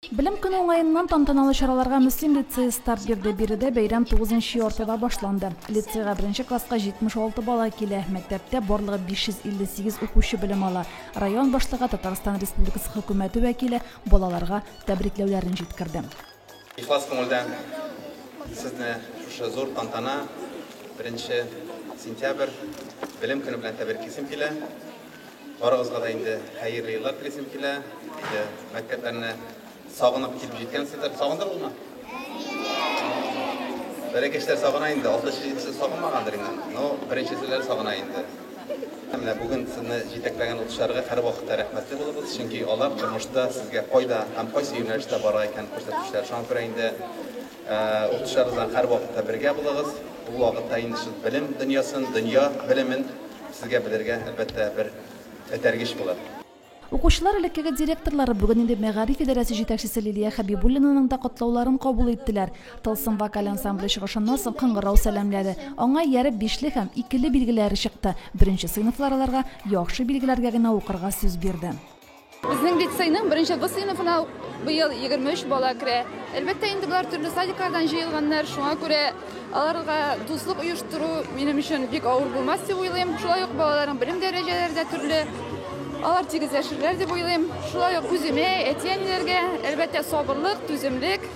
Белем көне уңаеннан тантаналы чараларга Мөслим лицее старт бирде. Биредә бәйрәм тугызынчы яртыда башланды. Лицейга беренче класска 76 бала килә. Мәктәптә барлыгы 558 укучы белем ала. Район башлыгы, Татарстан Республикасы Хөкүмәте вәкиле балаларга тәбрикләүләрен җиткерде. Ихлас күңелдән сезне шушы зур тантана, беренче сентябрь, Белем көне белән тәбриклисем килә. Барыгызга да инде хәерле еллар телисем килә. Инде мәктәпләрне сагынып килеп җиткәнсездер. Сагындыгызмы? Бәләкәчләр сагына инде, алтынчы, җиденче сагынмагандыр инде. Но беренчеселәр сагына инде. Менә бүген сезне җитәкләгән укытучыларга һәрвакытта рәхмәтле булыгыз, чөнки алар тормышта сезгә кайда һәм кайсы юнәлештә барырга икәнен күрсәтүчеләр. Шуңа күрә инде укытучыларыгыз белән һәрвакытта бергә булыгыз. Ул вакытта инде сез белем дөньясын, дөнья белемен Сезгә белергә, әлбәттә, бер этәргеч булыр. Укучылар элеккеге директорлары, бүген инде мәгариф идарәсе җитәкчесе Лилия Хәбибуллинаның да котлауларын кабул иттеләр. Тылсым вокаль ансамбле чыгышыннан соң кыңгырау сәламләде. Аңа ияреп бишле һәм икеле билгеләре чыкты. Беренче сыйныфлар аларга яхшы билгеләргә генә укырга сүз бирде. Безнең лицейның беренче В сыйныфына быел 23 бала керә. Әлбәттә инде болар төрле садиклардан җыелганнар, шуңа күрә аларга дуслык оештыру минем өчен бик авыр булмас дип уйлыйм. Шулай ук балаларның белем дәрәҗәләре дә төрле. Алар тигезләшерләр дип уйлыйм. Шулай ук үземә, әти-әниләргә, әлбәттә, сабырлык, түземлек,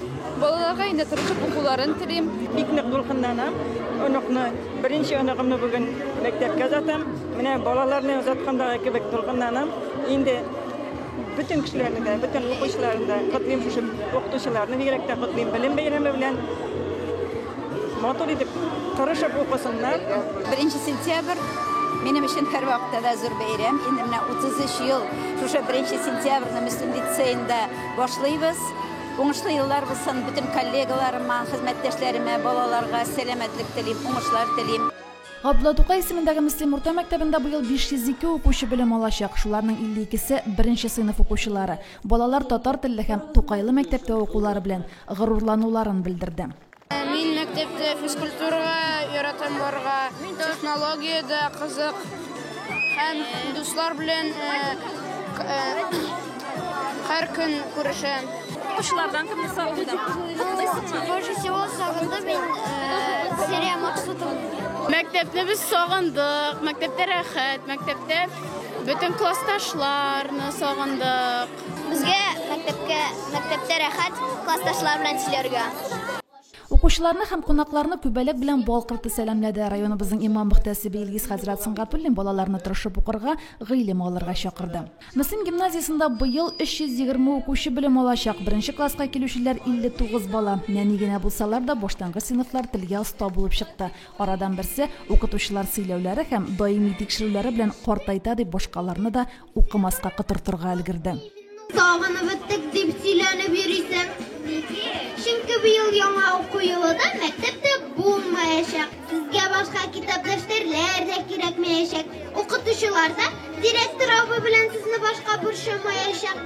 балаларга инде тырышып укуларын телим. Бик нык дулкынланам. Оныкны, беренче оныгымны бүген мәктәпкә озатам. Менә балаларны озаткандагы кебек дулкынланам. Инде бөтен кешеләрне дә, бөтен укучыларны да котлыйм, шушы укытучыларны бигрәк тә котлыйм белем бәйрәме белән. Матур итеп, тырышып укысыннар. Беренче сентябрь минем өчен һәрвакытта да зур бәйрәм. Инде менә 33 ел шушы беренче сентябрьне Мөслим лицеенда башлыйбыз. Уңышлы еллар булсын бөтен коллегаларыма, хезмәттәшләремә, балаларга сәламәтлек телим, уңышлар телим. Габдулла Тукай исемендәге Мөслим урта мәктәбендә быел 502 укучы белем алачак. Шуларның 52се, беренче сыйныф укучылары. Балалар татар телле һәм Тукайлы мәктәптә укулары белән горурлануларын белдерде. Мин мәктәптә физкультурага яратам барырга, технология дә кызык һәм дуслар белән һәр көн күрешәм. Укучылардан кемне сагындың? Больше всего сагындым мин Серия Максутовны. Мәктәпне без сагындык, мәктәптә рәхәт, мәктәптә бөтен классташларны сагындык. Безгә мәктәпкә, мәктәптә рәхәт, классташлар белән сөйләргә. Укучыларны һәм кунакларны күбәләк белән бал корты сәламләде. Районыбызның имам-мөхтәсибе Илгиз хәзрәт Сөнгатуллин балаларны тырышып укырга, гыйлем алырга чакырды. Мөслим гимназиясендә быел 320 укучы белем алачак. Беренче класска килүчеләр 59 бала. Нәни генә булсалар да, башлангыч сыйныфлар телгә оста булып чыкты. Арадан берсе, укытучылар сөйләүләре һәм даими тикшерүләре белән картайта дип башкаларны да укымаска котыртырга өлгерде. Сагынып беттек дип сөйләнеп йөрисең. Нигә? Чөнки быел яңа уку елы да мәктәптә булмаячак. Сезгә башка китап-дәфтәрләр дә кирәкмәячәк. Укытучылар да директор абый белән сезне башка борчымаячак.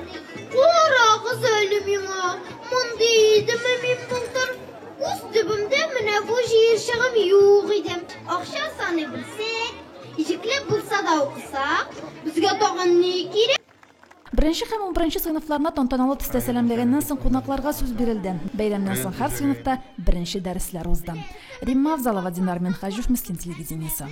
Карагыз әле миңа, мондый идемме мин былтыр? Күз төбемдә менә бу җыерчыгым юк иде. Акча саный белсәк, Иҗекләп булса да укысак, безгә тагын ни кирәк? Беренче һәм унберенче сыйныфларны тантаналы төстә сәламләгәннән соң кунакларга сүз бирелде. Бәйрәмнән соң һәр сыйныфта беренче дәресләр узды. Римма Авзалова, Динар Минһаҗев, Мөслим телевидениесе.